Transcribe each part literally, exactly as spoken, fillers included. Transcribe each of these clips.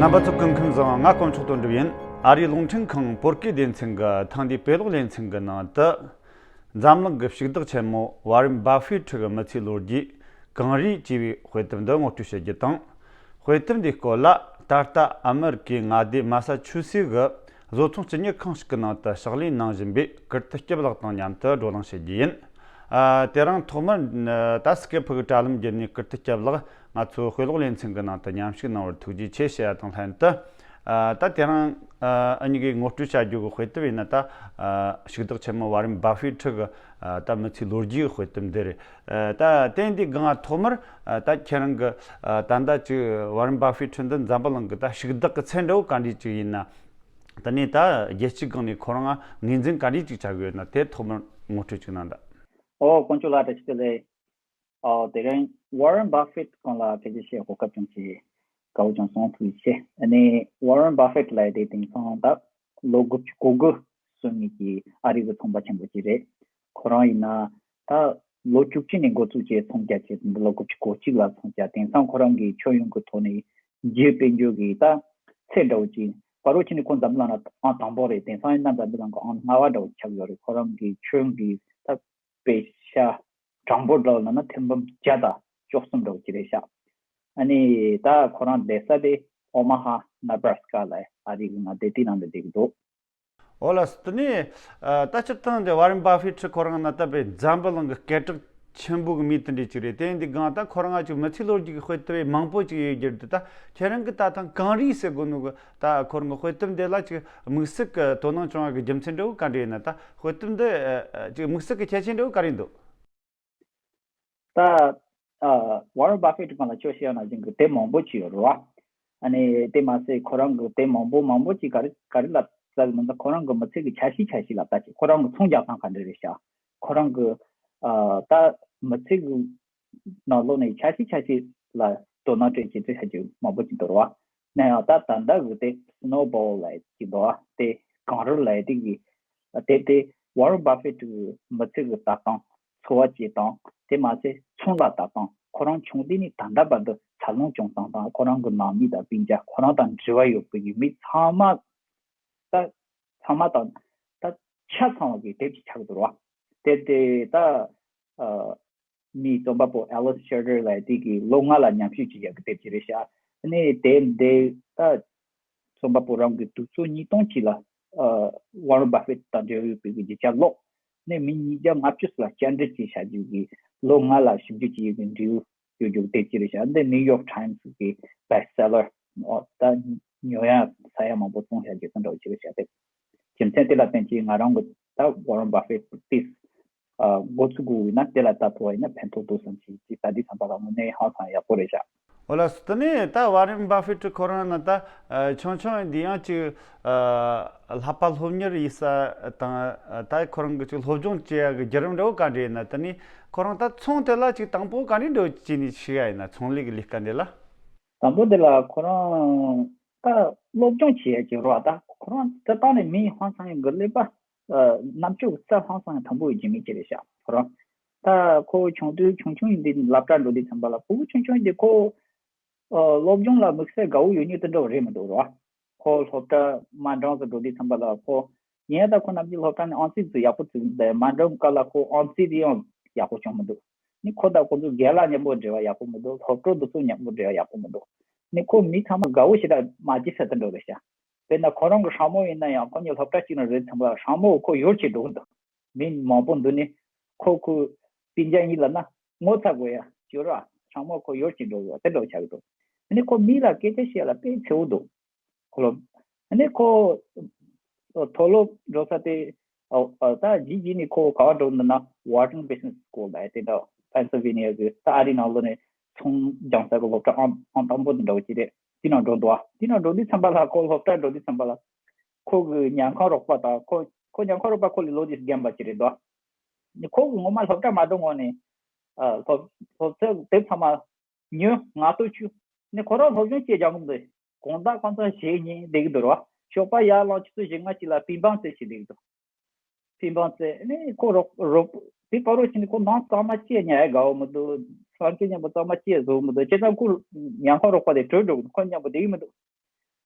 རྣམ་པ་ཚོ་སྐུ་ཁམས་བཟང་། ང་དཀོན་མཆོག་དོན་གྲུབ་ཡིན། ཨ་རིའི་རླུང་འཕྲིན་ཁང་བོད་སྐད་སྡེ་ཚན་གྱི་ཐེངས་འདིའི་དཔེ་ཀློག་ལེ་ཚན་གྱི་ནང་དུ། འཛམ་གླིང་གི་ཕྱུག་བདག་ཆེན་མོ་ཝ་རེན་བྷ་ཧྥེ་ཊི་གི་མི་ཚེའི་ལོ་རྒྱུས་གངས་རི་ཅེས་པའི་དཔེ་དེབ་འདི་ངོ་སྤྲོད་བྱེད་རྒྱུ་དང་། དཔེ་དེབ་འདིའི་སྐོར་ལ་ད་ལྟ་ཨ་མེ་རི་ཀའི་མངའ་སྡེ་མ་ས་ཆུ་སེ་གི་བཟོ་ཚོང་སྤྱི་གཉེར་ཁང་ཞིག་གི་ནང་དུ་ཕྱག་ལས་གནང་བཞིན་པའི་ཀིརྟི་སྐྱབས་ལགས་དང་མཉམ་དུ་བགྲོ་གླེང་བྱེད་རྒྱུ་ཡིན། ཨ། དེ་རིང་ཐོག་མར་ད་སི་ཀེ་ཕི་གི་དྲ་ལམ་བརྒྱུད་ནས་ཀིརྟི་སྐྱབས་ལགས་ང་ཚོའི་དཔེ་ཀློག་ལེ་ཚན་གྱི་ནང་དུ་མཉམ་ཞུགས་གནང་བར་ཐུགས་རྗེ་ཆེ་ཞུ་ཡ་དང་ལྷན་དུ། ཨ། ད་དེ་རིང་ཨ་ཨ་ཉི་གིས་ངོ་སྤྲོད་བྱ་རྒྱུ་གི་དཔེ་དེབ་ཡིན་ན། ད་ཨ་ཕྱུག་བདག་ཆེན་མོ་ཝ་རེན་བྷ་ཧྥེ་ཊི་གི་ཨ་ད་མི་ཚེའི་ལོ་རྒྱུས་ཀྱི་དཔེ་དེབ་འདི་རེད། ཨ། ད་དེ་འདི་སྒང་ཐོག་མར་ཨ་ད་ཁྱེད་རང་གི་ཨ་ད་ལྟ་ཅིག་ཝ་རེན་བྷ་ཧྥེ་ཊི་འདི་འཛམ་བུ་གླིང་གི་ད་ཕྱུག་བདག་གི་ཚད་འདྲ་བོ་ག་འདྲ་ཅིག་ཡིན་ན། དེ་ནས་ད་རྒྱལ་སྤྱིའི་སྒང་ནས་ཁོ་རང་ངོས་འཛིན་ག་འདྲ་ཅིག་བྱ་དགོས་ཡོད་ན། དེ་ཐོག་མར་ངོ་སྤྲོད་ཅིག་གནང་དང་། ཨོ། དཀོན་མཆོག་ལགས་བཀྲ་ཤིས་བདེ་ལེགས། ཨོ། དེ་རིང་ཝ་རེན་བྷ་ཧྥེ་ཊི་སྐོར་ལ་ཕལ་ཆེར་བཤད་གོ་སྐབས་ཅུང་ཞིག་དགའ་བོ་བྱུང་སོང་། ཐུགས་རྗེ་ཆེ། ཨ་ནི་ཝ་རེན་བྷ་ཧྥེ་ཊི་ལབ་ཡ་དེ་དེང་སང་ད་ལོ་དགུ་བཅུ་གོ་དགུ་སོན་མཁན་གྱི་ཨ་རི་གི་ཚོང་པ་ཆེན་པོ་ཅིག་རེད། ཁོ་རང་ཡིན་ན་ད་ལོ་བཅུ་གཅིག་ནས་འགོ་བཙུགས་བྱས་ཚོང་རྒྱག་བྱས། ལོ་དགུ་བཅུ་གོ་གཅིག་ལ་ཚོང་རྒྱག་དེང་སང་ཁོ་རང་གི་ཁྱོན་ཡོངས་ཀྱི་ཐོག་ནས་རྒྱུ་སྤེལ་རྒྱུ་གི་ད་ཚད་འདྲ་བོ་ཅིག་ཡིན། བར་དུ་ཕྱིན་ནས་ཁོ་འཛམ་གླིང་ལ་ཨང་དང་པོ་རེད། དེང་སང་ཡིན་ན་འཛམ་བུ་གླིང་གི་ཨང་ལྔ་པ་འདྲ་བོ་ཆགས་ཡོད་རེད། ཁོ་རང་གི་ཁྱོན་གྱི་ད་པེ་ཤ་གྲངས་འབོར་འདྲ་བོ་ལབ་ན་ཐེར་འབུམ་བརྒྱ་དང་བཅུ་གསུམ་འདྲ་བོ་ཅིག་རེད་ཤག་ཨ་ནི་ད་ཁོ་རང་བསྡད་ས་དེ་ཨོ་མ་ཧ་ནེ་བྷ་ར་སི་ཀ་ལ་ཨ་རི་གི་མངའ་སྡེ་དེའི་ནང་དུ་བསྡད་ཀྱི་འདུག་ཨོ་ལགས་སོ། དེ་ནས་ཨ་ད་སྤྱིར་བཏང་དེ་ཝ་རེན་བྷ་ཧྥེ་ཊི་ཁོ་རང་ན་ད་དཔེ་འཛམ་བུ་གླིང་གི་སྐད་གྲགས་ཆེན་པོ་གི་མི་དེ་འདྲ་ཅིག་རེད། དེ་འདི་སྒང་ད་ཁོ་རང་ང་ཅིག་མི་ཚེའི་ལོ་རྒྱུས་ཀྱི་དཔེ་དེབ་མང་པོ་ཅིག་ཡོད་རྒྱུ་རེད། ད་ཁྱེད་རང་གི་ད་ཐེངས་གངས་རི་ཟེར་གོ་ནོ་གི་ད་ཁོ་རང་གི་དཔེ་དེབ་འདི་ལ་ཅིག་དམིགས་བསལ་གྱི་དོ་སྣང་བྱུང་བ་གི་རྒྱུ་མཚན་འདྲ་བོ་ག་འདྲ་ཡིན་ན། ད་དཔེ་དེབ་འདི་ཨ་ཅིག་དམིགས་བསལ་གྱི་ཁྱད་ཆོས་འདྲ་བོ་ག་རེ་འདུག་ད་ཨ་ཝ་རེན་བྷ་ཧྥེ་ཊི་སྒང་ལ་ཁྱོད་བཤད་ཡ་ནང་བཞིན་གྱི་དེབ་མང་པོ་ཅིག་ཡོད་རེད་བ། ཨ་ནི་དེ་མ་ཟད་ཁོ་རང་གི་དེབ་མང་པོ་མང་པོ་ཅིག་ག་རེ་ག་རེ་ལ་ཟེར་གི་མིན་ད། ཁོ་རང་གི་མི་ཚེ་གི་ཆ་ཤས་ཆ་ཤས་ལ་ལྟ་ཅིག་ཁོ་རང་གི་ཚོང་རྒྱག་སྟངས་ག་འདྲ་རེད་ཤག་ཁོ་རང་གི་ཨ་ད་མི་ཚེ་གི་ནང་ལོགས་ནས་ཆ་ཤས་ཆ་ཤས་ལ་དོ་སྣང་སྤྲད་བྱེད་ཚུལ་བྱ་རྒྱུ་མང་པོ་ཅིག་འདུག་རེད་བ། ན་ཡང་ད་ད་ལྟ་གི་དེ་སི་ནོ་བོལ་ལབ་ཀྱི་འདུག་བ། དེ་གངས་རི་ལབ་དེ་གི་དེ་དེ་ཝ་རེན་བྷ་ཧྥེ་ཊི་གི་མི་ཚེ་གི་ལྟ་སྟངས། འཚོ་བ་སྐྱེལ་སྟངས། དེ་མ་ཟད་ཚོང་ལ་ལྟ་སྟངས། ཁོ་རང་ཆུང་དུས་ནས་ད་ལྟ་བར་དུ་འཚར་ལོངས་བྱུང་སྟངས་དང་། ཁོ་རང་གི་ནང་མི་དང་སྤུན་ཀྱག་ཁོ་རང་དང་འབྲེལ་བ་ཡོད་པའི་མི་ཚང་མ་ད་ཚང་མ་དང་ད་ཆ་ཚང་བ་གི་དེབ་ཅིག་ཆགས་འདུག་བ། དེ་དེ་ད་ཨ་མིའི་རྩོམ་པ་པོ་ཨེ་ལིས་ཤེ་ཊར་ལབ་དེ་གིས་ལོ་ལྔ་ལ་ཉམས་ཞིབ་བྱས་ཡག་གི་དེབ་ཅིག་རེད་ཤག་ཨ་ནི་དེབ་འདི་ད་རྩོམ་པ་པོ་རང་གི་དུས་ཚོད་ཉིས་སྟོང་གཅིག་ལ་ཨ་ཝ་རེན་བྷ་ཧྥེ་ཊི་དང་འབྲེལ་ཡོད་པའི་གི་རྒྱུ་ཆ་ཀློག་ནས་མི་ཉིས་བརྒྱ་ལྔ་བཅུ་ལ་བཅར་འདྲི་བྱས་བྱ་རྒྱུ་གི་ལོ་ལྔ་ལ་ཞིབ་འཇུག་བྱས་ཡོད་པའི་འབྲེལ་ཡོད་ཡོད་རྒྱུ་དེབ་ཅིག་རེད་ཤག་འདི་ནིའུ་ཡོག་ཊའིམ་སི་གི་བྷེ་སི་ཊི་སེ་ལར། ཨོ་ད་ཉོ་ཡ་ཟ་ཡ་མང་པོ་བཙོང་བྱ་རྒྱུ་དེ་འདྲ་བོ་ཅིག་རེད་ཤག་དེ་རྒྱུ་མཚན་དེ་ལ་བརྟེན་བྱས་ང་རང་གི་ད་ཝ་རེན་བྷ་ཧྥེ་ཊི་དེ་ཨ་འགོ་ཚུགས་དགོས་ཡིན་ན་དེ་ལ་ལྟ་ཐུབ་པ་ཡིན་ན་ཕན་ཐོགས་འདུག་བསམ་གྱི་ཅིག་ད་དེ་བསམ་པ་ལ་དངོས་གནས་ཧང་སང་ཡག་པོ་རེད་ཤག་ཨོ་ལགས་སོ། དེ་ནས་ད་ཝ་རེན་བྷ་ཧྥེ་ཊི་ཁོ་རང་ནི་ད་ཨ་ཆུང་ཆུང་འདི་ཡང་ཅིག་ཨ་ལྷག་པ་སློབ་གཉེར་ཡིན་ས་དང་། ད་ཁོ་རང་གི་ཅིག་སློབ་སྦྱོང་བྱེད་ཡ་གི་བརྒྱུད་རིམ་འདྲ་བོ་ག་འདྲ་ཡིན་ན། དེ་ནས་ཁོ་རང་ད་ཚོང་དེ་ལ་ཅིག་དང་པོ་ག་འདྲ་འདྲ་བོ་བྱས་ནས་ཞུགས་ཡ་ཡིན་ན། ཚོང་ལས་ཀྱི་ལས་ཀ་འདི་ལ། དང་པོ་དེ་ལ་ཁོ་རང་ད་སློབ་སྦྱོང་བྱེད་ཡ་ཅིག་རོགས། ད་ཁོ་རང་དེ་ལྟ་ནས་མི་ཧང་སང་ཡང་གི་ཀླད་པ་ཨ་རྣམ་དཔྱོད་ཀྱི་རྩལ་ཧང་སང་ཡང་མཐོན་པོ་ཡོད་ཀྱི་མི་ཅིག་རེད་ཤག་ཁོ་རང་ད་ཁོ་ཆུང་དུས་ཆུང་ཆུང་ཡིན་དུས་སློབ་གྲྭ་འགྲོ་དུས་ཙམ་པ་ལ། ཕྲུ་གུ་ཆུང་ཆུང་ཡིན་དུས་ཁོ་ཨ་སློབ་སྦྱོང་ལ་དམིགས་བསལ་དགའ་བོ་ཡོད་མྱོང་དེ་འདྲ་བ་རེད་མི་འདུག་རོགས། ཁོ་སློབ་གྲྭ་མ་འགྲོ་ཙམ་འགྲོ་དུས་ཙམ་པ་ལ་ཁོ་ཡིན་ཡང་ད་ཁོ་ནམ་རྒྱུན་སློབ་གྲྭ་ནས་ཨང་རྩིས་ཚོ་ཡག་པོ་བཙུགས་འདུག་མ་འགྲོ་སྐབས་ལ་ཁོ་ཨང་རྩིས་དེ་ཡང་ཡག་པོ་བྱུང་མི་འདུག་ནི་ཁོ་དང་ཁོ་ཚོ་རྒན་ལགས་མཉམ་པོ་འབྲེལ་བ་ཡག་པོ་མི་འདུག་སློབ་གྲོགས་འདི་ཚོ་མཉམ་པོ་འབྲེལ་བ་ཡག་པོ་མི་འདུག་ནི་ཁོ་མི་ཚང་མ་དགའ་བོ་ཞེ་དྲག་མ་བྱེད་ས་དེ་འདྲ་རེད་ཤག་དཔེར་ན་ཁོ་རང་གི་ཧྲ་མོ་ཡིན་ན་ཡང་ཁོ་གཉིས་སློབ་གྲྭ་གཅིག་ནང་རེད་ཙམ་པ་ཧྲ་མོ་ཁོ་ཡོར་བྱེད་འགྲོ་གི་འདུག་མི་མང་པོ་འདུག་ནི་ཁོ་ཁོ་སྤུན་ཀྱག་གཉིས་ལབ་ན་ངོ་ཚ་དགོས་ཡ་ཅོ་ར་ཧྲ་མོ་ཁོ་ཡོར་བྱེད་འགྲོ་གི་དེ་འདྲ་ཆགས་ཀྱི་འདུག་ནི་ཁོ་མི་ལ་སྐད་ཆ་བཤད་ལ་དཔེ་མཁས་པོ་འདུག་ཁོ་ལོ། ཨ་ནི་ཁོ་མཐོ་སློབ་འགྲོ་ས་དེ་ཨ་ཨ་ད་རྗེས་རྗེས་ནས་ཁོ་ག་པར་འགྲོ་འདུག་ན་Wharton Business School ལབ་དེ་འདྲ་Pennsylvania གི་ད་ཨ་རིའི་ནང་ལོགས་ནས་ཚོང་སྦྱང་ས་གི་སློབ་གྲྭ་ཨང་ཨང་དང་པོ་དེ་འདྲ་བོ་ཅིག་རེད། དེ་ནང་འགྲོ་འདུག་ཨ་དེ་ནང་འགྲོ་དུས་ཙམ་པ་ལ་ཁོ་སློབ་གྲྭ་འགྲོ་དུས་ཙམ་པ་ལ་ཁོ་གི་ཉལ་ཁང་རོགས་པ་དང་ཁོ་ཁོ་ཉལ་ཁང་རོགས་པ་ཁོ་ལས་ལོ་དེ་རྒན་པ་ཅིག་རེད་འདུག་ཨ་ནི་ཁོ་གི་ངོ་མ་སློབ་གྲྭ་མ་འགྲོ་སྔོན་ནས་ཨ་སློབ་སློབ་ཚན་དེ་ཚང་མ་ཉོས་ངལ་གསོ་བྱས་ནས་ཁོ་རང་སློབ་སྦྱོང་བྱེད་རྒྱག་གི་འདུག་དགོང་དག་ཁོང་ཚོ་གཞས་ཉན་བསྡད་ཀྱི་འདུག་ར། ཞོགས་པ་ཡར་ལངས་ཆུ་ཚོད་བཞི་ལྔ་ཅིག་ལ་ཕིང་པང་རྩེད་བྱེད་བསྡད་ཀྱི་འདུག་ཕིང་པང་རྩེད་ནས་ཁོ་རོགས་རོགས་དེ་བར་དུ་ཕྱིན་ནས་ཁོ་ནང་གཙང་མ་ཅི་ཡང་ཉལ་ཡ་དགའ་བོ་མི་འདུག་ཕ་གི་མཉམ་པོ་གཙང་མ་ཅི་ཡང་བཟོ་གི་མི་འདུག་བྱས་ཙང་ཁོ་ཉལ་ཁང་རོགས་པ་དེ་བྲོས་འགྲོ་གི་འདུག་ཁོ་མཉམ་པོ་བསྡད་ཀྱི་མི་འདུག་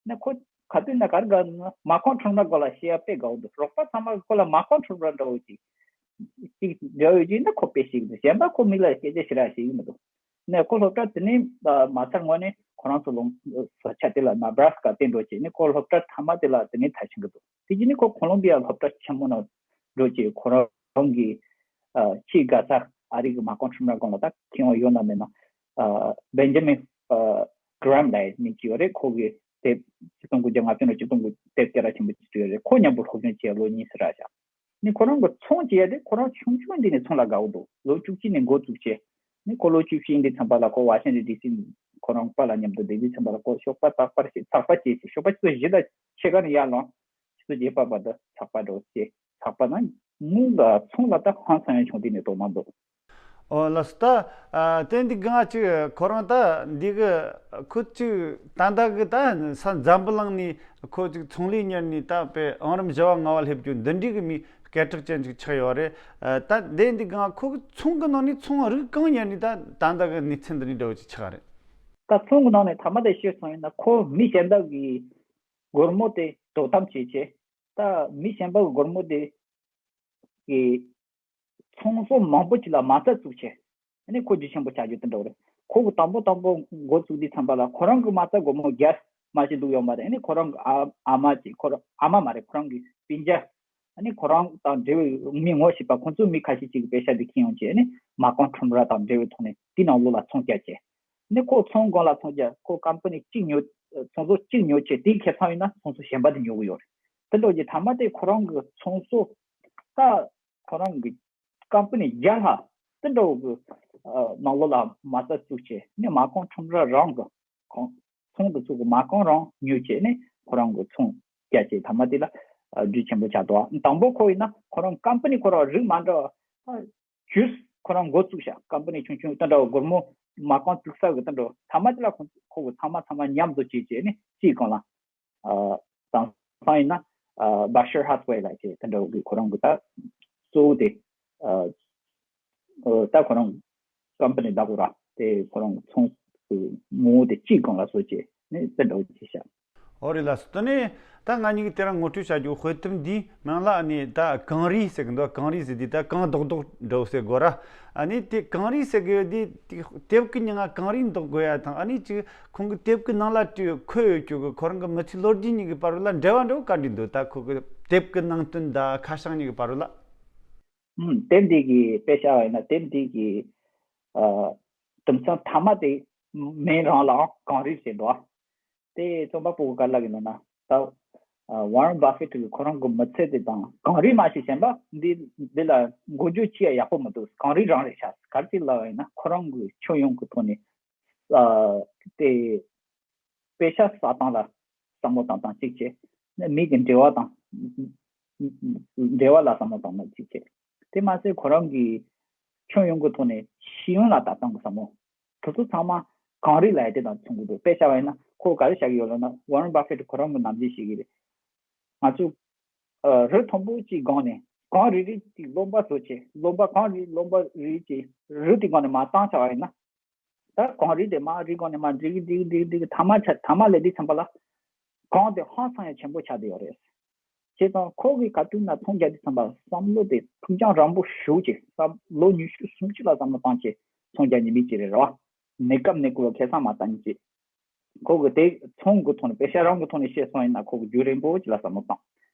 ན་ཁོ་ག་དུས་ན་གར་ག་ན་མ་ཁོང་ཁྲོམ་ར་སྐོར་ལ་བཤད་ཡ་དཔེ་དགའ་བོ་འདུག་རོགས་པ་ཚང་མ་ཁོ་ལ་མ་ཁོང་ཁྲོམ་ར་འདྲ་བོ་ཅིག་ཅིག་འདྲ་བོ་ཅིག་ན་ཁོ་དཔེ་ཤེས་ཀྱི་འདུག་གཞན་པ་ཁོ་མི་ལ་སྐད་ཆ་ཞེ་དྲག་ཤེས་ཀྱི་མི་འདུག་ནས་ཁོ་སློབ་གྲྭ་དེ་ནས་མ་ཚར་སྔོན་ནས་ཁོ་རང་ཚོ་ལོང་ས་ཆ་དེ་ལ་ནེ་བྷ་ར་སི་ཀ་དེ་འགྲོ་བྱས་ནས་ཁོ་སློབ་གྲྭ་མཐའ་མ་དེ་ལ་དེ་ནས་མཐར་ཕྱིན་གྱི་འདུག་དེ་རྗེས་ནས་ཁོ་ཁོ་ལོམ་བི་ཡ་སློབ་གྲྭ་ཆེན་མོ་ནང་འགྲོ་བྱས་ཁོ་རང་གི་ཆེས་དགའ་ས་ཨ་རི་གི་མ་ཁོང་ཁྲོམ་ར་སྒང་ལ་ད་མཁས་དབང་ཡོད་ན་མེད་ན་བེན་ཇ་མིན་གྷ་རམ་ལབ་མི་ཅིག་ཡོད་རེད། ཁོ་གི་དེབ་ཆིག་སྟོང་དགུ་བརྒྱ་ལྔ་བཅུ་ནས་ཆིག་སྟོང་དགུ་དེབ་སྐད་གྲགས་ཆེན་པོ་ཅིག་ཡོད་རེད། ཁོ་མཉམ་པོ་སློབ་སྦྱོང་བྱས་ལོ་གཉིས་ཙམ་རག་བཞག་ནི་ཁོ་རང་གི་ཚོང་བྱེད་ཡ་དེ་ཁོ་རང་ཆུང་ཆུང་འདི་ནས་ཚོང་ལ་དགའ་བོ་འདུག་ལོ་བཅུ་གཅིག་ནས་འགོ་བཙུགས་བྱས། ནི་ཁོ་ལོ་བཅུ་བཞི་འདི་ཚན་པ་ལ་ཁོ་ཝ་ཤིང་ཊོན་ཌི་སི་ཁོ་རང་པ་ལ་མཉམ་དུ་བསྡད་དུས་ཚན་པ་ལ་ཁོ་ཞོགས་པ་ཚགས་པར་བྱས་ཚགས་པ་བྱས་ཤིང་ཞོགས་པ་ཆུ་ཚོད་བཞི་དང་ཕྱེད་ཀ་ནས་ཡར་ལངས། ཆུ་ཚོད་བརྒྱད་པ་བར་དུ་ཚགས་པར་འདྲ་བོ་བྱས་ཚགས་པར་ན་དངུལ་ལ་ཚོང་ལ་ད་ཧང་སང་ཡང་བྱུང་དེ་ནས་དོ་མ་འདུག་ཨོ་ལགས་སོ། ད་ཨ་དེ་འདི་གང་ཅིག་ཁོ་རང་ད་འདི་གི་ཁོ་ཅིག་ད་ལྟ་གི་ད་ས་འཛམ་བུ་གླིང་ནས་ཁོ་ཅིག་ཚོང་ལས་གཉེར་ནས་ད་དཔེ་ཨང་རིམ་བཞི་བ་ལྔ་བ་སླེབས་རྒྱུ་འདི་འདྲའི་གི་མི་སྐད་གྲགས་ཅན་ཅིག་ཆགས་ཡོད་རེད། ཨ་ད་དེ་འདི་གང་ཁོ་གི་ཚོང་གི་ནང་ནས་ཚོང་རིགས་གང་གཉེར་ནས་ད་ད་ལྟ་གི་གནས་ཚུལ་འདི་འདྲའི་འདྲ་བོ་ཅིག་ཆགས་རེད། ད་ཚོང་གི་ནང་ནས་ཐ་མ་དེ་ཤེས་སོང་ཡིན་ན་ཁོ་མི་གཞན་དག་གི་སྒོར་མོ་དེ་དོ་དམ་བྱེད་ཆེད་ད་མི་གཞན་པ་གི་སྒོར་མོ་དེ་གི་ཚོང་ཟོག་མང་པོ་ཅིག་ལ་མ་རྩ་བཙུགས་བྱས། ཨ་ནི་ཁོ་རྒྱུ་ཆེན་པོ་ཆགས་རྒྱུ་དེ་འདྲ་བོ་རེད། ཁོ་གི་དང་པོ་དང་པོ་འགོ་བཙུགས་དུས་ཙམ་པ་ལ་ཁོ་རང་གི་མ་རྩ་སྒོར་མོ་བརྒྱ་མ་ཞིག་འདུག་ཡོད་མ་རེད། ཨ་ནི་ཁོ་རང་གི་ཨ་ཨ་མ་ཅིག་ཁོ་རང་ཨ་མ་མ་རེད། ཁོ་རང་གི་སྤུན་ཀྱག་ཨ་ནི་ཁོ་རང་དང་འབྲེལ་བའི་མི་ངོ་ཤེས་པ་ཁོང་ཚོའི་མི་ཁ་ཤས་ཅིག་གི་པེ་ཤ་འདི་ཁྱེར་ཡོང་བྱས་ཨ་ནི་མ་རྐང་ཁྲོམ་ར་དང་འབྲེལ་བའི་ཐོག་ནས་དེ་ནང་ལོགས་ལ་ཚོང་རྒྱག་བྱས། ཨ་ནི་ཁོ་ཚོང་སྒང་ལ་ཚོང་རྒྱག་ཁོ་ཀམ་པ་ནི་གཅིག་ཉོ་ཚོང་ཟོག་གཅིག་ཉོ་བྱས་དེའི་ཁེ་བཟང་ཡིན་ན་ཚོང་ཟོག་གཞན་པ་དེ་ཉོ་གི་ཡོད་རེད། དེ་འདྲ་བྱས་ཐ་མ་དེ་ཁོ་རང་གི་ཚོང་ཟོག་ད་ཁོ་རང་གི་ཀམ་པ་ནི་བརྒྱ་ལྷག་དེ་འདྲ་བོ་གི་ནང་ལོགས་ལ་མ་རྩ་བཙུགས་བྱས་ནས་མ་རྐང་ཁྲོམ་ར་རང་གི་ཁོང་ཚོང་དུ་ཚུགས་གི་མ་རྐང་རང་ཉོས་བྱས་ནས་ཁོ་རང་གི་ཚོང་རྒྱག་བྱས་ཐ་མ་དེ་ལ་རྒྱུ་ཆེན་པོ་ཆགས་འདུག་དང་པོ་ཁོ་ཡིན་ན་ཁོ་རང་ཀམ་པ་ནི་ཁོ་རང་རིགས་མ་འདྲ་བ་ད་ཇུས་ཁོ་རང་འགོ་བཙུགས་ཤག་ཀམ་པ་ནི་ཆུང་ཆུང་དེ་འདྲ་བོ་སྒོར་མོ་མ་རྐང་བཙུགས་ས་གི་དེ་འདྲ་བོ་ཐ་མ་དེ་ལ་ཁོ་ཁོ་གི་ཚང་མ་ཚང་མ་མཉམ་དུ་བྱས་བྱས་ནས་སྤྱིའི་སྒང་ལ། ཨ་དང་ཐང་ཡིན་ན་ཨ་Berkshire Hathaway་ལ་བྱས་དེ་འདྲ་བོ་གི་ཁོ་རང་གི་ད་གཙོ་བོ་དེ་ཨ་ཨ་ད་ཁོ་རང་ཀམ་པ་ནི་བདག་པོ་ར་དེ་ཁོ་རང་ཚོང་གི་ངོ་བོ་དེ་སྤྱིའི་སྒང་ལ་བཟོ་བྱས་ནས་དེ་འདྲ་བོ་བྱས་ཤག་ཨོ་རེད་ལགས་སོ། དེ་ནས་ད་ང་གཉིས་ཀྱིས་དེ་རིང་ངོ་སྤྲོད་བྱ་རྒྱུ་དཔེ་དེབ་འདིའི་མིང་ལ་ཨ་ནི་ད་གངས་རི་ཟེར་གི་འདུག་གངས་རི་ཟེར་དུས་ད་གངས་རྡོག་རྡོག་འདྲ་བོ་ཟེར་དགོས་ར། ཨ་ནི་དེ་གངས་རི་ཟེར་གི་ཡོད་དུས་དེ་དེབ་ཀྱི་མིང་ང་གངས་རི་འདོགས་དགོས་ཡ་དང་ཨ་ནི་ཅིག་ཁོང་གི་དེབ་ཀྱི་ནང་ལ་བྲིས་འཁོད་ཡོད་རྒྱུ་གི་ཁོ་རང་གི་མི་ཚེའི་ལོ་རྒྱུས་གཉིས་ཀྱི་བར་ལ་འབྲེལ་བ་འདྲ་བོ་ག་འདྲ་འདུག་ད་ཁོ་གི་དེབ་ཀྱི་ནང་དོན་དང་ཁ་བྱང་གཉིས་ཀྱི་བར་ལ། ཨུམ། དེབ་འདི་གི་དཔེ་བཞག་པ་ཡིན་ན་དེབ་འདི་གི་ཨ་དུམ་ཚང་མཐའ་མ་དེ་མིང་རང་ལའང་གངས་རི་ཟེར་འདུག་དེ་རྩོམ་པ་པོ་གི་ག་ལབ་ཡིན་ན་ད་ཨ་Warren Buffett་གི་ཁོ་རང་གི་མི་ཚེ་དེ་དང་གངས་རི་མ་ཞིག་གཞན་པ་འདི་འདི་ལ་འགོ་འཇུག་བྱེད་ཡ་ཡག་པོ་མི་འདུག་གངས་རི་རང་རེད་ཤག་ག་རེ་ལབ་ཡིན་ན་ཁོ་རང་གི་ཁྱོན་ཡོངས་ཀྱི་ཐོག་ནས་ཨ་དེ་པེ་ཤ་བསགས་སྟངས་ལ་བསམ་བློ་བཏང་སྟངས་གཅིག་བྱས། མི་གི་འབྲེལ་བ་དང་འབྲེལ་བ་ལ་བསམ་བློ་བཏང་སྟངས་གཅིག་བྱས། དེ་མ་ཟད་ཁོ་རང་གི་ཁྱོན་ཡོངས་ཀྱི་ཐོག་ནས་ཤེས་ཡོན་ལ་ལྟ་སྟངས་ཀྱི་བསམ་བློ་དེ་ཚོ་ཚང་མ་གངས་རི་ལ་ཡ་དེ་དང་མཚུངས་ཀྱི་འདུག་དཔེ་བཞག་པ་ཡིན་ན་ཁོ་ག་རེ་བཞག་གི་ཡོད་ལབ་ན་Warren Buffett་ཁོ་རང་གི་ནམ་རྒྱུན་བཤད་ཀྱི་རེད། ང་ཚོ་ཨ་རི་མཐོན་པོ་གཅིག་སྒང་ནས་གངས་རི་རི་གཅིག་རློན་པ་བཟོ་བྱས་རློན་པ་གངས་རི་རློན་པ་རི་གཅིག་རི་དེ་སྒང་ནས་མར་བཏང་བྱས་པ་ཡིན་ན། ད་གངས་རི་དེ་མར་རི་སྒང་ནས་མར་འགྲིག་གི་འགྲིག་གི་འགྲིག་གི་འགྲིག་གི་ཐ་མ་ཆ་ཐ་མ་སླེབས་དུས་ཙམ་པ་ལ་གངས་དེ་ཧང་སང་ཡང་ཆེན་པོ་ཆགས་བསྡད་ཡོད་རེད། བྱས་ཙང་ཁོ་གིས་ག་དུས་ན་ཚོང་རྒྱག་དུས་ཙམ་པ་བསམ་བློ་དེ་ཕུགས་རྒྱང་རིང་པོ་ཞེ་པོ་ཅིག་བསམ་ལོ་ཉི་ཤུ་སུམ་ཅུ་ལ་བསམ་བློ་བཏང་བྱས་ཚོང་རྒྱག་མཁན་མི་ཅིག་རེད་ར། གནས་སྐབས་ནས་ཁོ་ལ་ཁེ་བཟང་མ་བཏང་མཁན་ཅིག་ཁོ་གིས་དེ་ཚོང་གི་ཐོག་ནས་པེ་ཤ་རང་གི་ཐོག་ནས་བཤད་སོང་ཡིན་ན་ཁོ་གིས་རྒྱུན་རིང་པོ་ཅིག་ལ་བསམ་བློ་བཏང་།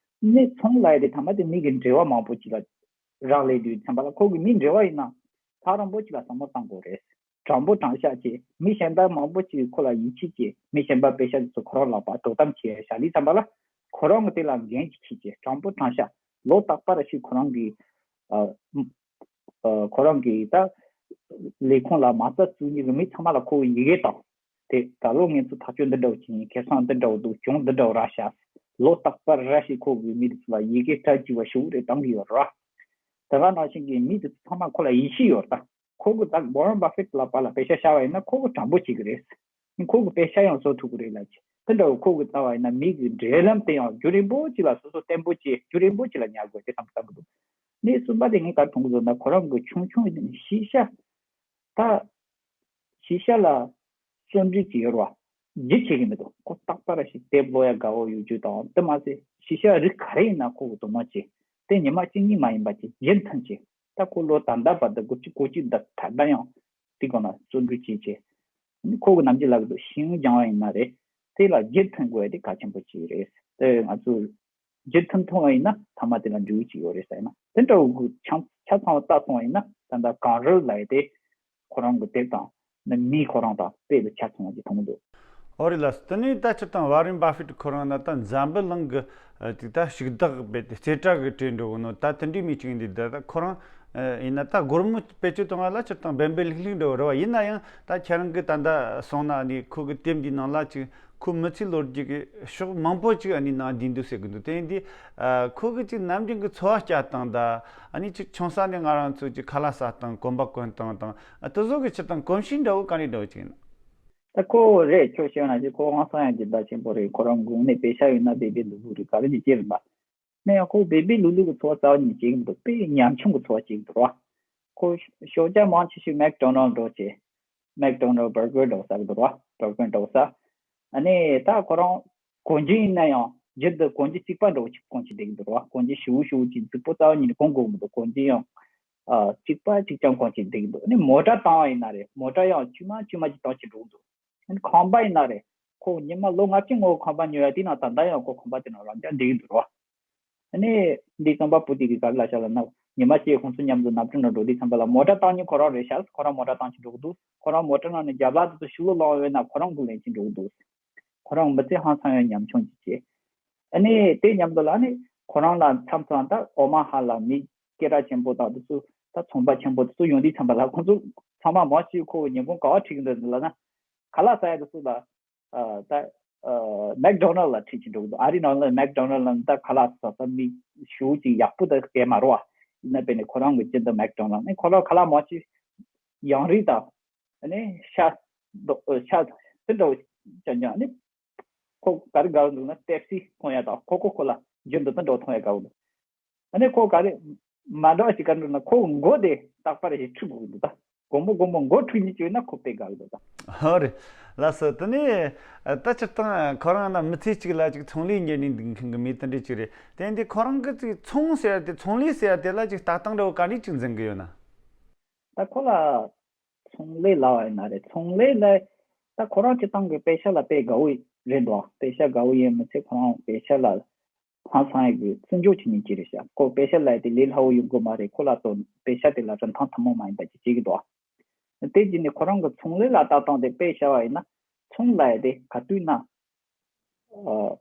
ནས་ཚོང་ལབ་ཡ་དེ་ཐ་མ་དེ་མི་གི་འབྲེལ་བ་མང་པོ་ཅིག་ལ་རག་ལས་དུས་ཙམ་པ་ལ་ཁོ་གིས་མི་འབྲེལ་བ་ཡིན་ན་ཐག་རིང་པོ་ཅིག་ལ་བསམ་བློ་བཏང་དགོས་རེད། དྲང་པོ་དྲང་བཞག་བྱས་མི་གཞན་དག་མང་པོ་ཅིག་ཁོ་ལ་ཡིད་ཆེས་བྱས་མི་གཞན་པ་པེ་ཤ་དེ་ཚོ་ཁོ་རང་ལག་པ་དོ་དམ་བྱས་བཞག་དུས་ཙམ་པ་ལ་ཁོ་རང་གི་དེ་ལ་འགན་ཅིག་འཁྱེར་བྱས་དྲང་པོ་དྲང་བཞག་ལོ་རྟག་པར་ཞིག་ཁོ་རང་གི་ཨ། ཨ། ཁོ་རང་གིས་ད་ལས་ཁུངས་ལ་མ་རྩ་བཙུགས་མཁན་གྱི་མི་ཚང་མ་ལ་ཁོ་ཡི་གེ་བཏང་། དེ་ད་ལོ་ངེད་ཚོ་ཐག་གཅོད་འདི་འདྲ་བོ་བྱས་ཡིན། ཁེ་བཟང་འདི་འདྲ་བོ་འདུག་གྱོང་འདི་འདྲ་བོ་རག་ཤག་ལོ་རྟག་པར་ར་ཞིག་ཁོ་གིས་མི་དེ་ཚོ་ལ་ཡི་གེ་གྲ་རྒྱས་པ་ཞེ་པོ་རེ་བཏང་གི་ཡོད་ར། དེ་ག་ནང་བཞིན་གྱི་མི་དེ་ཚོ་ཚང་མ་ཁོ་ལ་ཡིད་ཆེས་ཡོད་ར། ད་ཁོ་གིས་ད་Warren Buffett་ལ་པ་ལ་པེ་ཤ་བཞག་པ་ཡིན་ན་ཁོ་གིས་དྲང་པོ་བྱེད་ཀྱི་རེད། ཁོ་གི་པེ་ཤ་ཡང་བཟོ་ཐུབ་ཀྱི་རེད་ལབ་ཀྱི། དེ་འདྲ་བོ་ཁོ་གི་ལྟ་བ་ཡིན་ན་མི་གི་འབྲེལ་ལམ་དེ་ཡང་རྒྱུན་རིང་པོ་ཅིག་ལ་སོ་སོ་བརྟན་པོ་བྱས་རྒྱུན་རིང་པོ་ཅིག་ལ་ཉར་དགོས་དེ་བསམ་བསམ་གི་འདུག་ནས་གསུམ་པ་དེ་ངས་ག་རེ་མཐོང་གི་འདུག་ན་ཁོ་རང་གི་ཆུང་ཆུང་ཡིན་ནའི་ཤེས་བྱ། ད་ཤེས་བྱ་ལ་བརྩོན་འགྲུས་ཀྱི་ཡོད་རེད་ བརྗེད་ཆེ་གི་མི་འདུག་ཁོ་རྟག་པར་ཞིག་དེབ་ཀློག་ཡ་དགའ་བོ་ཡོད་རྒྱུ་དང་དེ་མ་ཟད་ཤེས་བྱ་རིགས་ག་རེ་ཡིན་ན་ཁོ་གི་དོ་སྣང་བྱེད། དེ་ཉི་མ་གཅིག་གཉིས་མ་ཡིན་པ་ཅིག་རྒྱུན་མཐུད་བྱེད། ད་ཁོ་ལོ་ད་ལྟ་བར་དུ་དགུ་བཅུ་གོ་གཅིག་ད་ད་ལྟ་ཡང་དེ་གོང་ན་བརྩོན་འགྲུས་བྱེད་བྱེད། ཁོ་གི་ནམ་རྒྱུན་ལབ་གི་འདུག་ཤེས་ཡོན་སྦྱང་བ་ཡིན་ན་རེད། དེ་ལ་རྒྱུན་མཐུད་དགོས་ཡ་དེ་གལ་ཆེན་པོ་ཅིག་རེད། དེ་ང་ཚོས་རྒྱུན་མཐུད་ཐུབ་པ་ཡིན་ན་མཐའ་མ་དེ་ལ་འབྲས་བུ་ཅིག་ཡོད་རེད་ཟེར་ན། དེ་འདྲ་བོ་ཆ་ཆ་ཚང་བ་ལྟ་སོང་བ་ཡིན་ན་ད་ལྟ་གངས་རི་ལབ་ཡ་དེ་ཁོ་རང་གི་དེབ་དང་ནི་མིའི་ཁོ་རང་དང་དཔེ་ལ་ཆ་ཚང་བ་ཅིག་མཐོང་གི་འདུག་ཨོ་རེད་ལགས། དེ་ནས་ད་སྤྱིར་བཏང་ཝ་རེན་བྷ་ཧྥེ་ཁོ་རང་ན་ད་འཛམ་བུ་གླིང་གི་ཨ་ཅིག་ད་ཕྱུག་བདག་རྦད་དེ་རྩེ་གྲས་གི་གྲས་འགྲོ་གི་ནོ། ད་དེ་འདྲའི་མི་ཅིག་ཡིན་དུས་ད་ད་ཁོ་རང་ཨ་ཡིན་ན་ད་སྒོར་མོ་བེད་སྤྱོད་གཏོང་བ་ལ་སྤྱིར་བཏང་འབེལ་འབེལ་ལྷིག་ལྷིག་འགྲོ་གི་རེད་བ། ཡིན་ན་ཡང་ད་ཁྱེད་རང་གི་ད་ད་སོང་ན་ནི་ཁོ་གི་དེབ་འདིའི་ནང་ལ་ཅིག་ཁོ་མི་ཚེའི་ལོ་རྒྱུས་ཀྱི་ཕྱོགས་མང་པོ་ཅིག་ཨ་ནི་ནང་བསྡུས་འདུག་ཟེར་གི་འདུག་དེ་ཡིན་དུས་ཨ་ཁོ་གི་ཅིག་ནམ་རྒྱུན་གྱི་འཚོ་བ་སྐྱེལ་སྟངས་ད་ཨ་ནི་ཅིག་ཆུང་ས་ནས་ང་རང་ཚོ་ཅིག་ཁ་ལག་ཟ་སྟངས་གོན་པ་གོན་སྟངས་དང་ཨ་དེ་ཚོ་གི་སྤྱིར་བཏང་གོམས་གཤིས་འདྲ་བོ་ག་འདྲ་འདྲ་བོ་ཅིག་ཡིན་ན། ད་ཁོ་རེད། ཁྱོད་བཤད་ན་ཅིག་ཁོ་ཧང་སང་ཡང་ཅིག་ད་ཆེན་པོ་རེད། ཁོ་རང་དགུང་ནས་པེ་ཤ་ཡོད་ན་བེ་བེ་ལུ་ལུ་རེད། ག་རེ་ཅིག་བྱེད་རེད་པ། ནས་ཡང་ཁོ་བེ་བེ་ལུ་ལུ་གི་འཚོ་བ་རྩ་བ་ཉིད་ནས་བྱེད་ཀྱི་མི་འདུག་དཔེ་ཉམ་ཆུང་གི་འཚོ་བ་བྱེད་ཀྱི་འདུག་ར། ཁོ་ཞོགས་ཇ་མང་ཆེ་ཤོས་མེག་ཌོ་ནལ་འགྲོ་བྱས། མེག་ཌོ་ནལ་བར་གར་འགྲོ་ཟ་གི་འདུག་ར། བར་གར་འགྲོ་ཟ། ཨ་ནི་ད་ཁོ་རང་གོན་རྒྱུ་ཡིན་ན་ཡང་རྒྱུན་དུ་གོན་རྒྱུ་གཅིག་པ་འདྲ་བོ་ཅིག་གོན་བྱས་བསྡད་ཀྱི་འདུག་ར། གོན་རྒྱུ་ཞེ་པོ་ཞེ་པོ་ཅིག་རྫིག་པོ་རྩ་བ་ཉིད་ནས་གོན་དགོས་མི་འདུག་གོན་རྒྱུ་ཡང་ཨ་གཅིག་པ་གཅིག་རྐྱང་གོན་བྱས་བསྡད་ཀྱི་འདུག་ཨ་ནི་མོ་ཊ་བཏང་བ་ཡིན་ན་རེད། མོ་ཊ་ཡང་དཀྱུས་མ་དཀྱུས་མ་ཅིག་བཏང་བྱས་འགྲོ་གི་འདུག་ཁང་པ་ཡིན་ན་རེད། ཁོ་ཉི་མ་ལོ་ལྔ་བཅུ་ངོ་ཁང་པ་ཉོ་ཡ་དེ་ན་ད་ལྟ་ཡང་ཁོ་ཁང་པ་དེ་ན་རང་འཇགས་བསྡད་ཀྱི་འདུག་ར། ཨ་ནི་འདི་རྩོམ་པ་པོ་དེ་གིས་ག་རེ་ལབ་ཤག་ལབ་ན། ཉི་མ་གཅིག་ཁོང་ཚོ་མཉམ་དུ་ནབ་ཊ་ནང་འགྲོ་དུས་ཙམ་པ་ལ་མོ་ཊ་བཏང་མཁན་ཁོ་རང་རེད་ཤག་ཁོ་རང་མོ་ཊ་བཏང་བྱས་འགྲོ་གི་འདུག་ཁོ་རང་མོ་ཊ་ནང་ནས་རྒྱབ་ལ་དེ་ཚོ་ཕྱི་ལོགས་ལངས་ཡོད་ན་ཁོ་རང་གུ་ལེན་བྱས་འགྲོ་གི་འདུག་ཁོ་རང་མི་ཚེ་ཧང་སང་ཡང་ཉམ་ཆུང་ཅིག་བྱས། ཨ་ནི་དེ་མཉམ་དུ་ལ་ཨ་ནི་ཁོ་རང་ལ་མཚམས་མཚམས་ད་ཨོ་མ་ཧ་ལ་མི་སྐད་གྲགས་ཆེན་པོ་དང་དེ་ཚོ་ད་ཚོང་པ་ཆེན་པོ་དེ་ཚོ་ཡོང་དུས་ཙམ་པ་ལ་ཁོ་ཚོ་ཚང་མ་མང་ཆེ་ཁོ་ཉིན་གུང་ག་པར་ཁྲིད་ཀྱི་འདུག་ལབ་ན། ཁ་ལག་ཟ་ཡ་དེ་ཚོ་ལ་ཨ་ད་ཨ་མེག་ཌོ་ནལ་ལ་ཁྲིད་ཀྱི་འགྲོ་གི་འདུག་ཨ་རིའི་ནང་ལ་མེག་ཌོ་ནལ་ལ་ད་ཁ་ལག་ཟ་ས་མི་ཞེ་པོ་ཅིག་ཡག་པོ་ད་གས་མ་རེད་བ། ཡིན་ན་དཔེར་ན་ཁོ་རང་གི་སྤྱི་ཟླ་མེག་ཌོ་ནལ་ནི་ཁོ་རང་ཁ་ལག་མང་ཆེ་ཡང་རིགས་དང་ཨ་ནི་ཤ་རྡོག་ཤ་དེ་འདྲ་བོ་ཅང་ཅང་ནི། ཁོ་ག་རེ་དགའ་འདུག་ན་པེབ་སི་འཐུང་ཡ་དང་ཁོ་ཁོ་ཁོ་ལ་རྒྱུན་དུ་དེ་འདྲ་འཐུང་ཡ་དགའ་འདུག་ཨ་ནི་ཁོ་ག་རེ་མ་འདྲ་བ་ཞིག་ག་འདུག་ན་ཁོ་མགོ་དེ་རྟག་པར་ཞིག་འཁྲུ་དགོས་འདུག་ད་དགོང་མོ་དགོང་མོ་མགོ་འཁྲུ་ཉིན་བྱས་ན་ཁོ་དཔེ་དགའ་འདུག་ད། ཧོ་རེད། ལགས་སོ། དེ་ནས་ད་སྤྱིར་བཏང་ཁོ་རང་ན་མི་ཚེ་གཅིག་ལ་ཅིག་ཚོང་ལས་གཉེར་ནས་འདུག་མཁན་གྱི་མི་དེ་འདྲ་ཅིག་རེད། དེ་འདི་ཁོ་རང་གི་ཅིག་ཚོང་ཟེར་ཡ་དེ་ཚོང་ལས་ཟེར་ཡ་དེ་ལ་ཅིག་ལྟ་སྟངས་འདྲ་བོ་ག་འདྲ་ཅིག་འཛིན་གི་ཡོད་ན། ད་ཁོ་ལ་ཚོང་ལས་ལབ་པ་ཡིན་ན་རེད། ཚོང་ལས་ལ་ད་ཁོ་རང་སྤྱིར་བཏང་གི་པེ་ཤ་ལ་དཔེ་དགའ་བོ་རེད་འདུག་པེ་ཤ་དགའ་བོ་ཡིན་མི་ཚད་ཁོ་རང་པེ་ཤ་ལ་ཧང་སང་ཡ་གི་བརྩི་འཇོག་བྱེད་མཁན་ཅིག་རེད་ཤག་ཁོ་པེ་ཤ་ལབ་ཡ་དེ་ལས་སླ་བོ་ཡོང་གི་མ་རེད། ཁོ་ལ་ཚོ་པེ་ཤ་དེ་ལ་རིན་ཐང་ཐུན་མོང་མ་ཡིན་པ་ཅིག་བྱེད་ཀྱི་འདུག་དེ་བྱས་ནས་ཁོ་རང་གི་ཚོང་ལས་ལ་ལྟ་སྟངས་དེ་དཔེ་བྱ་བ་ཡིན་ན་ཚོང་ལབ་ཡ་དེ་ག་དུས་ན་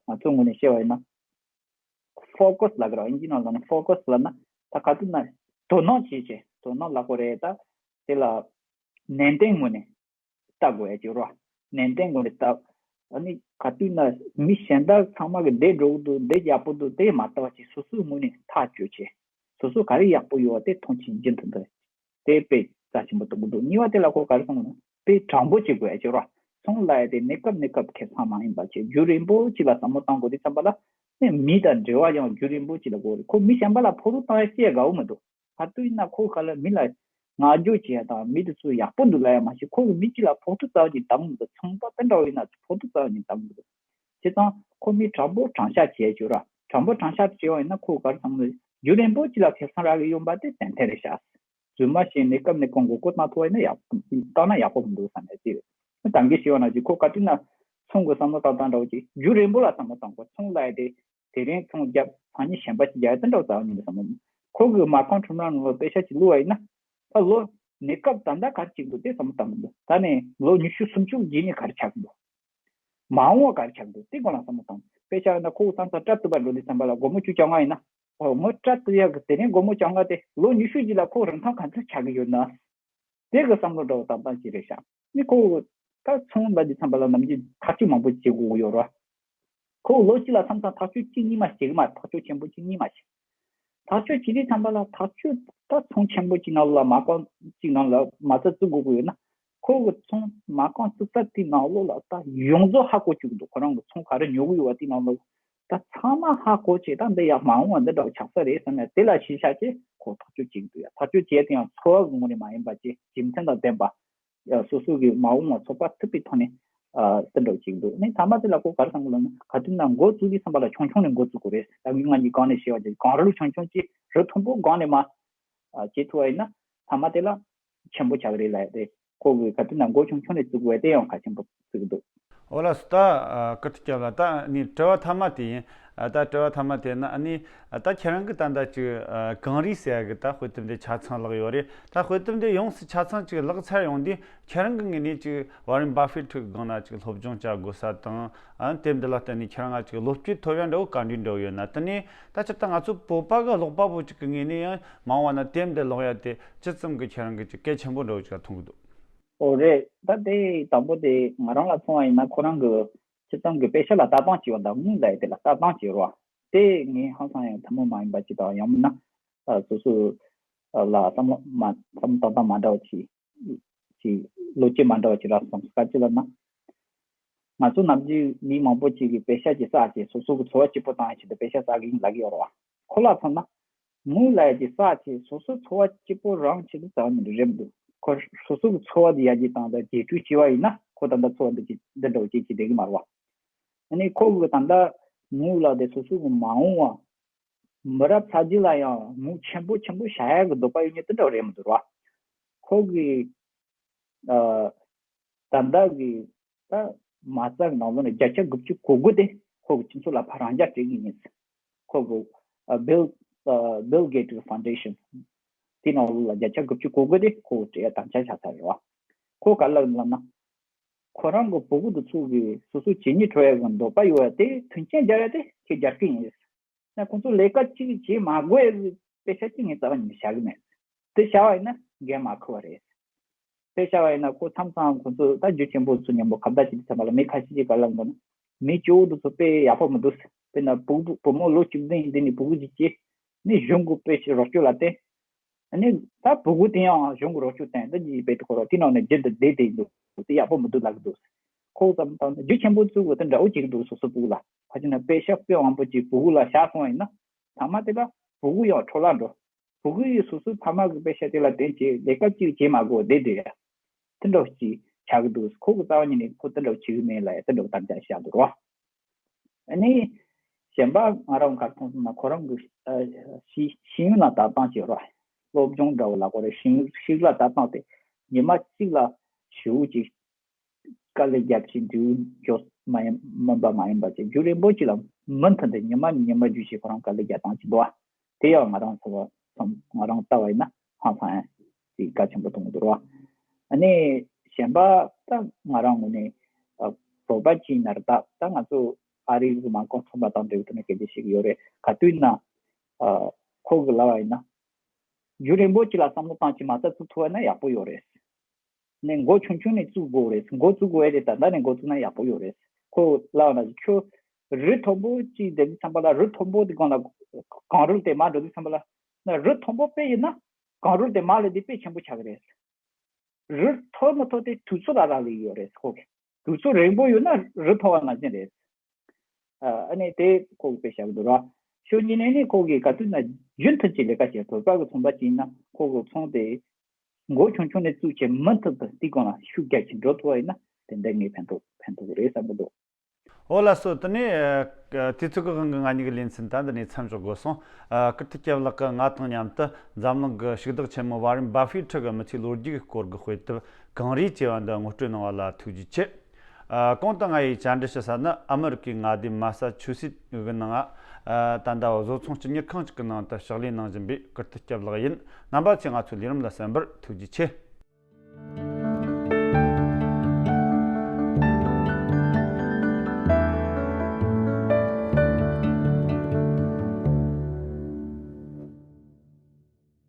ང་ཚོ་ངོས་ནས་བཤད་པ་ཡིན་ན། ཕོ་ཀ་སི་ལབ་ཀྱི་རེད། ཨིན་ཇི་ནང་ལ་ནི་ཕོ་ཀ་སི་ལབ་ན་ད་ག་དུས་ན་དོ་སྣང་བྱེད་བྱེད་དོ་སྣང་ལབ་དགོས་རེད། ད་དེ་ལ་ནན་ཏན་ངོས་ནས་ལྟ་དགོས་ཡ་ཅིག་རེད། ནན་ཏན་ངོས་ནས་ལྟ། ཨ་ནི་ག་དུས་ན་མི་གཞན་དག་ཚང་མ་གི་འདི་འགྲོ་གི་འདུག་འདི་ཡག་པོ་འདུག་དེ་མ་ལྟ་བ་ཅིག་སོ་སོའི་ངོས་ནས་ཐག་གཅོད་བྱེད། སོ་སོ་ག་རེ་ཡག་པོ་ཡོད་པ་དེ་མཐོང་ཆེན་རྒྱུན་དུ་འདུག་དེ་དཔེ་རྩ་ཆེན་པོ་གཏོང་གི་འདུག་གཉིས་པ་དེ་ལ་ཁོ་ག་རེ་གསུངས་ན་དཔེ་དྲང་པོ་བྱེད་དགོས་ཡ་ཅིག་རེད། ཚོང་ལབ་ཡ་དེ་གནས་སྐབས་གནས་སྐབས་ཁེ་བཟང་མ་ཡིན་པ་བྱས་རྒྱུན་རིང་པོ་ཅིག་ལ་བསམ་བློ་བཏང་དགོས་དུས་ཙམ་པ་ལ་ནི་མི་དང་འབྲེལ་བ་ཡང་རྒྱུན་རིང་པོ་ཅིག་ལ་དགོས་རེད། ཁོ་མི་གཞན་པ་ལ་ཕོག་ཐུག་བཏང་ཡ་ཅི་ཡང་དགའ་བོ་མི་འདུག་ག་དུས་ཡིན་ན་ཁོ་ག་ལ་མི་ལ་བསྔགས་བརྗོད་བྱེད་ཡ་དང་མི་དེ་ཚོ་ཡག་པོ་འདུག་ལབ་ཡ་མ་གཏོགས་ཁོ་གི་མི་གཅིག་ལ་ཕོག་ཐུག་རྩ་བ་ཉིད་བཏང་གི་མི་འདུག་ཚོང་པ་དེ་འདྲ་བོ་ཡིན་ན་ཕོག་ཐུག་རྩ་བ་ཉིད་བཏང་གི་མི་འདུག་བྱས་ཙང་ཁོ་མི་དྲང་པོ་དྲང་བཞག་བྱས་ཡ་ཅིག་རེད། དྲང་པོ་དྲང་བཞག་བྱས་པ་ཡིན་ན་ཁོ་ག་རེ་བསམ་ན་རྒྱུན་རིང་པོ་ཅིག་ལ་ཁེ་བཟང་རག་གི་ཡོང་པ་དེ་ཏན་ཏན་རེད་ཤག་རྫུན་མ་བཤད་གནས་སྐབས་ནས་ཁོ་མགོ་སྐོར་བཏང་ཐུབ་པ་ཡིན་ན་ཡག་བཏང་ན་ཡག་པོ་མི་འདུག་བསམ་ཡ་ཅིག་རེད། ད་གིན་བཤད་པ་ནང་བཞིན་ཁོ་ག་དུས་ན་ཚོང་གི་བསམ་བློ་བཏང་སྟངས་འདྲ་བོ་ཅིག་རྒྱུན་རིང་པོ་ལ་བསམ་བློ་བཏང་དགོས། ཚོང་ལབ་ཡ་དེ་དེ་རིང་ཚོང་བརྒྱབ་སང་ཉིན་གཞན་པ་ཅིག་རྒྱག་ཡ་དེ་འདྲ་བོ་རྩ་བ་ཉིད་ནས་བསམ་བློ་མི་ཁོ་གི་མ་རྐང་ཁྲོམ་ར་ནང་ལ་པེ་ཤ་ཅིག་བླུགས་པ་ཡིན་ན་ད་ལོ་གནས་སྐབས་ད་ལྟ་ག་རེ་བྱེད་ཀྱི་འདུག་དེ་བསམ་བློ་བཏང་གི་འདུག་ད་ནས་ལོ་ཉི་ཤུ་སུམ་ཅུ་རྗེས་ནས་ག་རེ་ཆགས་ཀྱི་འདུག་མ་འོངས་པ་ག་རེ་ཆགས་འདུག་དེ་སྐོར་ལ་བསམ་བློ་བཏང་། དཔེ་ཆ་ཡིན་ན་ཁོ་བོ་ས་མཚམས་སྐྲ་བཏུབ་པ་འགྲོ་དུས་ཙམ་པ་ལ་སྒོར་མོ་བཅུ་བཅོ་ལྔ་ཡིན་ན། ཨོ་མོ་སྐྲ་བཏུབ་ཡག་གི་དེ་རིང་སྒོར་མོ་བཅོ་ལྔ་དེ་ལོ་ཉི་ཤུ་རྗེས་ལ་ཁོ་རིན་ཐང་ག་ཚོད་ཆགས་ཀྱི་ཡོད་ན། དེ་གི་བསམ་བློ་འདྲ་བོ་བཏང་སྟངས་ཅིག་རེད་ཤག་ནི་ཁོ་བོ་ད་ཚོང་ལབ་དུས་ཙམ་པ་ལ་ནམ་རྒྱུན་ཐག་གཅོད་མང་པོ་བྱེད་དགོས་ཀྱི་ཡོད་རེད། ཁོ་བོ་ལོ་གཅིག་ལ་མཚམས་མཚམས་ཐག་གཅོད་གཅིག་གཉིས་མ་བྱེད་གི་མ་རེད། ཐག་གཅོད་ཆེན་པོ་གཅིག་གཉིས་མ་བྱེད། ཐག་གཅོད་བྱེད་དུས་ཙམ་པ་ལ་ཐག་གཅོད་ད་ཚོང་ཆེན་པོ་གཅིག་ནང་ལ་མ་རྐང་གཅིག་ནང་ལ་མ་རྩ་བཙུགས་དགོས་ཀྱི་ཡོད་ན། ཁོ་གི་ཚོང་མ་རྐང་བཙུགས་ས་དེའི་ནང་ལོགས་ལ་ད་ཡོངས་རྫོགས་ཧ་གོ་བཅུག་གི་འདུག་ཁོ་རང་གི་ཚོང་ག་རེ་ཉོ་གི་ཡོད་པ་དེའི་ནང་ལོགས་ད་ཚང་མ་ཧ་གོ་བྱས། ད་འདི་ཡག་མ་འོངས་པ་འདི་འདྲ་བོ་ཆགས་ས་རེད་བསམ་ཡ་དེ་ལ་གཞི་བཞག་བྱས་ཁོ་ཐག་གཅོད་བྱེད་ཀྱི་འདུག་ཡ། ཐག་གཅོད་བྱས་དེ་ཡང་འཚོ་བ་གི་ངོས་ནས་མ་ཡིན་པ་བྱས་རྒྱུ་མཚན་དང་ལྡན་པ། ཡ་སོ་སོ་གི་མ་འོངས་པ་ཚོད་དཔག་ཐུབ་པའི་ཐོག་ནས་ ཨ་དེ་འདྲ་ཅིག་འདུག་ནས་མཐའ་མ་དེ་ལ་ཁོ་ག་རེ་བསམ་གི་ལབ་ན། ག་དུས་ན་འགོ་བཙུགས་དུས་ཙམ་པ་ལ་ཆུང་ཆུང་ནས་འགོ་བཙུགས་དགོས་རེད། ད་ངས་ང་གཉིས་གོང་ནས་བཤད་པ་བྱས། གངས་རི་ཆུང་ཆུང་ཅིག་རི་མཐོན་པོ་སྒང་ནས་མར་ཨ་བྱེད་ཐུབ་པ་ཡིན་ན་མཐའ་མ་དེ་ལ་ཆེན་པོ་ཆགས་ཀྱི་རེད་ལབ་ཡ་དེ། ཁོ་གིས་ག་དུས་ན་འགོ་ཆུང་ཆུང་ནས་བཙུགས་དགོས་དེ་ཡང་གལ་ཆེན་པོ་བརྩི་གི་འདུག་ཨོ་ལགས་སོ། ད་ཨ་ཀིརྟི་སྐྱབས་ལགས། ད་ནི་དྲི་བ་མཐའ་མ་དེ་ཡིན། ཨ་ད་དྲི་བ་མཐའ་མ་དེ་ནི་ཨ་ནི་ཨ་ད་ཁྱེད་རང་གིས་ད་ལྟ་ཅིག་ཨ་གངས་རི་ཟེར་ཡ་གི་ད་དཔེ་དེབ་འདི་ཆ་ཚང་བཀླགས་ཡོད་རེད། ད་དཔེ་དེབ་འདི་ཡོངས་སུ་ཆ་ཚང་ཅིག་བཀླགས་ཚར་ཡོང་དུས་ཁྱེད་རང་གི་ངོས་ནས་ཅིག་ཝ་རེན་བྷ་ཧྥེ་ཁྲི་གི་སྒང་ན་ཅིག་སློབ་སྦྱོང་བྱ་དགོས་ས་དང་། ཨ་དེབ་འདི་ལ་བརྟེན་ནས་ཁྱེད་རང་ང་ཅིག་བློ་སྐྱེད་ཐོབ་ཡ་འདྲ་བོ་ག་འདྲ་འདྲ་བོ་ཡོད་ན། དེ་ནས་ད་སྤྱིར་བཏང་ང་ཚོ་བོད་པ་གི་ཀློག་པ་པོ་ཅིག་གི་ངོས་ནས་ཡང་མ་འོངས་པ་ན་དེབ་འདི་ཀློག་ཡ་དེ་ཅི་ཙམ་གྱི་ཁྱེད་རང་གིས་ཅིག་གལ་ཆེན་པོ་འདྲ་བོ་ཅིག་མཐོང་གི་འདུག་ཨོ་རེད། ད་དེ་དང་པོ་དེ་ང་རང་ལ་མཚོན་པ་ཡིན་ན། ཁོ་རང་གི་སྤྱིར་བཏང་གི་དཔེ་ཆ་ལ་ལྟ་སྟངས་ཅིག་ཡོད། ད་དངུལ་ལབ་ཡ་དེ་ལ་ལྟ་སྟངས་ཅིག་ཡོད་རེད་བ། དེ་ངས་ཧང་སང་ཡང་ཐུན་མོང་མ་ཡིན་པ་ཅིག་དང་། ཡང་མིན་ན་ཨ་སོ་སོ་ལ་བསམ་བློ་མ་བསམ་བློ་བཏང་སྟངས་མ་འདྲ་བ་ཅིག་ཅིག་བློ་སྐྱེད་མ་འདྲ་བ་ཅིག་རག་སོང་། ག་ཅི་ལབ་ན། ང་ཚོ་ནམ་རྒྱུན་མི་མང་པོ་ཅིག་གིས་དཔེ་ཆ་ཅིག་བསགས་བྱས་སོ་སོ་གི་འཚོ་བ་སྐྱིད་པོ་བཏང་ཡ་ཆེད་དུ་དཔེ་ཆ་བསགས་ཀྱི་ཡིན་ལབ་ཀྱི་ཡོད་རེད་བ། ཁོ་ལ་མཚོན་ན། དངུལ་ལབ་ཡ་ཅིག་བསགས་བྱས་སོ་སོ་འཚོ་བ་སྐྱིད་པོ་རང་ཆེད་དུ་བསགས་ནི་རེད་མི་འདུག་ཁོ་སོ་སོ་གི་འཚོ་བ་དེ་ཡར་རྒྱས་བཏང་དང་རྒྱས་སྤྲོས་བྱས་པ་ཡིན་ན། ཁོ་ད་ལྟ་འཚོ་བ་འདི་ཅིག་འདི་འདྲ་བོ་ཅིག་ཅིག་བསྡད་ཀྱི་མ་རེད་བ། ཨ་ནི་ཁོ་གི་ད་ལྟ་དངུལ་ལབ་དེ་སོ་སོ་གི་མ་འོངས་པ་མི་རབས་ཚ་རྒྱུད་ལ་ཡང་མུ་ཆེན་པོ་ཆེན་པོ་བཞག་ཡག་གི་འདོད་པ་ཡོད་མཁན་དེ་འདྲ་རེད་མི་འདུག་ར། ཁོ་གི་ཨ་ད་ལྟ་གི་ད་མ་རྩ་གི་ནང་ལོགས་ནས་བརྒྱ་ཆ་དགུ་བཅུ་གོ་དགུ་དེ་ཁོ་གི་སྤྱི་ཚོགས་ལ་ཕར་རང་འཇགས་སྤྲད་ཀྱི་ཡིན། ཁོ་གི་ཨ་Bill ཨ་Bill Gates Foundation དེ་ནང་ལོགས་ལ་བརྒྱ་ཆ་དགུ་བཅུ་གོ་དགུ་དེ་ཁོ་གི་སྤྲད་ཡ་དམ་བཅའ་བཞག་ཚར་རེད་བ། ཁོ་ག་ལ་ལབ་ན། ཁོ་རང་གི་ཕྲུ་གུ་དེ་ཚོ་གི་སོ་སོ་བྱས་ཉེས་འཕྲོག་ཡ་གི་འདོད་པ་ཡོད་ཡ་དེ་མཐུན་རྐྱེན་སྦྱར་ཡ་དེ་ཁྱེད་རྒྱག་གི་ཡིན། ཡང་ཁོང་ཚོ་ལས་ཀ་གཅིག་བྱེད་མ་དགོས་ཡ་གི་དཔེ་ཆ་གཅིག་ངས་རྩ་བ་ཉིད་ནས་བཞག་གི་མེད། དེ་བཞག་པ་ཡིན་ན་འགན་མ་འཁུར་བ་རེད། དཔེ་བཞག་པ་ཡིན་ན་ཁོ་མཚམས་མཚམས་ཁོང་ཚོ་ད་རྒྱུ་ཆེན་པོ་ཚོ་མཉམ་པོ་ཁ་བརྡ་བྱེད་དུས་ཙམ་པ་ལ་མི་ཁ་ཤས་ཀྱིས་ག་ལབ་འདུག་ན། མི་སྐྱོ་བོ་དེ་ཚོ་དཔེ་ཡག་པོ་མི་འདུག་དཔེར་ན་བུ་བུ་བུ་མོ་ལོ་བཅུ་བདུན་ཡིན་དེ་ནས་ཕྲུ་གུ་གཅིག་སྐྱེས་ནས་གཞུང་གི་དཔེ་ཆ་རོགས་སྐྱོར་ལ་བརྟེན། ཨ་ནི་ད་ཕྲུ་གུ་དེ་ཡང་གཞུང་གི་རོགས་སྐྱོར་བརྟེན་ད་ཅི་དཔེ་དེ་ཁོ་རང་དེ་ནང་ནས་རྒྱུན་དུ་བསྡད་དེ་འདུག་དེ་ཡག་པོ་མི་འདུག་ལབ་ཀྱི་འདུག་ཁོ་ཙམ་དང་རྒྱུ་ཆེན་པོ་ཚོས་དེ་འདྲ་བོ་བྱེད་ཀྱི་འདུག་སོ་སོ་ཕྲུ་གུ་ལ། ཕ་ཆེ་ན་དཔེ་ཤག་དཔེ་དབང་པོ་ཅིག་ཕྲུ་གུ་ལ་བཞག་སོང་བ་ཡིན་ན། ཐ་མ་དེ་ལ་ཕྲུ་གུ་ཡང་འཕྲོ་བརླག་འགྲོ། ཕྲུ་གུ་ཡིས་སོ་སོའི་ཕ་མ་གི་དཔེ་ཆ་དེ་ལ་བརྟེན་བྱས་ལས་ཀ་གཅིག་བྱེད་མ་དགོས་བསྡད་བསྡད་ཡ། དེ་འདྲ་བོ་ཅིག་ཆགས་ཀྱི་འདུག་ཁོ་གི་རྩ་བ་ཉིད་ནས་ཁོ་དེ་འདྲ་བོ་བྱེད་ཀྱི་མེད་ལབ་ཡ་དེ་འདྲ་བོ་དམ་བཅའ་བཞག་འདུག་རོ། ཨ་ནི་གཞན་པ་ང་རང་ག་མཐོང་སོང་ན་ཁོ་རང་གི་ཤེས་ཤེས་ཡོན་ལ་ལྟ་སྟངས་བྱེད་རོགས། སློབ་སྦྱོང་འདྲ་བོ་ལ་ཁོ་རང་ཤེས་ཤེས་ལ་ལྟ་སྟངས་དེ་ཉི་མ་གཅིག་ལ་ཞེ་པོ་ཅིག་དཀའ་ལས་རྒྱབ་ཅིག་འདུག་མགྱོགས་མ་ཡིན་མིན་པ་མ་ཡིན་པ་ཅིག་རྒྱུན་རིང་པོ་ཅིག་ལ་མུ་མཐུད་དེ་ཉི་མ་ཉི་མ་རྒྱུ་ཞིག་ཁོ་རང་དཀའ་ལས་རྒྱག་སྟངས་ཅིག་འདུག་བ། དེ་ཡང་ང་རང་ཚོ་བ་ཚང་ང་རང་ལྟ་བ་ཡིན་ན་ཧང་སང་ཡང་ཅིག་གལ་ཆེན་པོ་མཐོང་གི་འདུག་རོ། ཨ་ནི་གཞན་པ་ད་ང་རང་ངོས་ནས་ཨ་བོད་པ་ཅིག་ཡིན་ན་རེད། ད་ད་ང་ཚོ་ཨ་རི་གི་མང་གོང་ཚོང་པ་དང་འབྲེལ་བའི་ཐོག་ནས་སྐད་ཆ་བཤད་ཀྱི་ཡོད་རེད། ག་དུས་ན་ཨ་ཁོ་གི་ལབ་པ་ཡིན་ན་རྒྱུན་རིང་པོ་ཅིག་ལ་བསམ་བློ་བཏང་ཅིག་མ་རྩ་བཙུགས་ཐུབ་པ་ན་ཡག་པོ་ཡོད་རེད། ནས་འགོ་ཆུང་ཆུང་ནས་བཙུགས་དགོས་རེད། འགོ་བཙུགས་དགོས་ཡ་དེ་ད་ལྟ་ནས་འགོ་བཙུགས་ན་ཡག་པོ་ཡོད་རེད། ཁོ་ལབ་ན་ཁྱོད་རི་མཐོན་པོ་གཅིག་བསྡད་དུས་ཙམ་པ་ལ་རི་མཐོན་པོ་དེ་སྒང་ལ་གངས་རི་དེ་མར་འགྲོ་དུས་ཙམ་པ་ལ་ན་རི་མཐོན་པོ་དཔེ་ཡིན་ན་གངས་རི་དེ་མར་ལ་དེ་དཔེ་ཆེན་པོ་ཆགས་ཀྱི་རེད། རི་མཐོ་མི་མཐོ་དེ་དུས་ཚོད་ལ་རག་ལས་ཡོད་རེད། ཁོ་གི་དུས་ཚོད་རིང་པོ་ཡོད་ན་རི་མཐོ་བ་ནང་བཞིན་རེད། ཨ་ནི་དེ་ཁོ་གི་དཔེ་བཞག་འདུག་ར། ཤོ་ཉིན་ནས་ནི་ཁོ་གི་ག་དུས་ན་རྒྱུན་མཐུད་ཀྱི་ལས་ཀ་བྱེད། བོད་པ་གི་ཚོང་པ་ཅིག་ཡིན་ན་ཁོ་གི་ཚོང་དེ་མགོ་ཆུང་ཆུང་ནས་བཙུགས་བྱས་མུ་མཐུད་དུ་དེའི་སྒང་ལ་ཤུགས་རྒྱག་གིན་འགྲོ་ཐུབ་པ་ཡིན་ན་དེ་འདྲ་ངས་ཕན་ཐོགས་ཕན་ཐོགས་རེད་བསམ་གི་འདུག་ཨོ་ལགས་སོ། དེ་ནས་ཨ་དུས་ཚོད་ཀྱི་དབང་གིས་ང་གཉིས་ཀྱི་ལེ་ཚན་ད་འདི་ནས་མཚམས་འཇོག་དགོས་སོང་། ཨ་ཀིརྟི་སྐྱབས་ལགས་ཀྱིས་ང་དང་མཉམ་དུ་འཛམ་གླིང་གི་ཕྱུག་བདག་ཆེན་མོ་ཝ་རེན་བྷ་ཧྥེ་ཁྲི་གི་མི་ཚེའི་ལོ་རྒྱུས་ཀྱི་སྐོར་གྱི་དཔེ་དེབ་གངས་རི་ཅེས་པ་འདི་ངོ་སྤྲོད་གནང་བ་ལ་ཐུགས་རྗེ་ཆེ། ཨ་གོང་དུ་ང་ཡིས་བཅར་འདྲི་ཞུ་ས་ནི་ཨ་མི་རི་ཀའི་མངའ་སྡེ་མ་ས་ཆུ་སེ་ཊི་གི་ནང་ཨ་ད་ལྟ་བཟོ་ཚོང་སྤྱི་གཉེར་ཁང་ཅིག་གི་ནང་དུ་ཕྱག་ལས་གནང་བཞིན་པའི་ཀིརྟི་སྐྱབས་ལགས་ཡིན། རྣམ་པ་ཚོས་ང་ཚོའི་ལས་རིམ་ལ་གསན་པར་ཐུགས་རྗེ་ཆེ།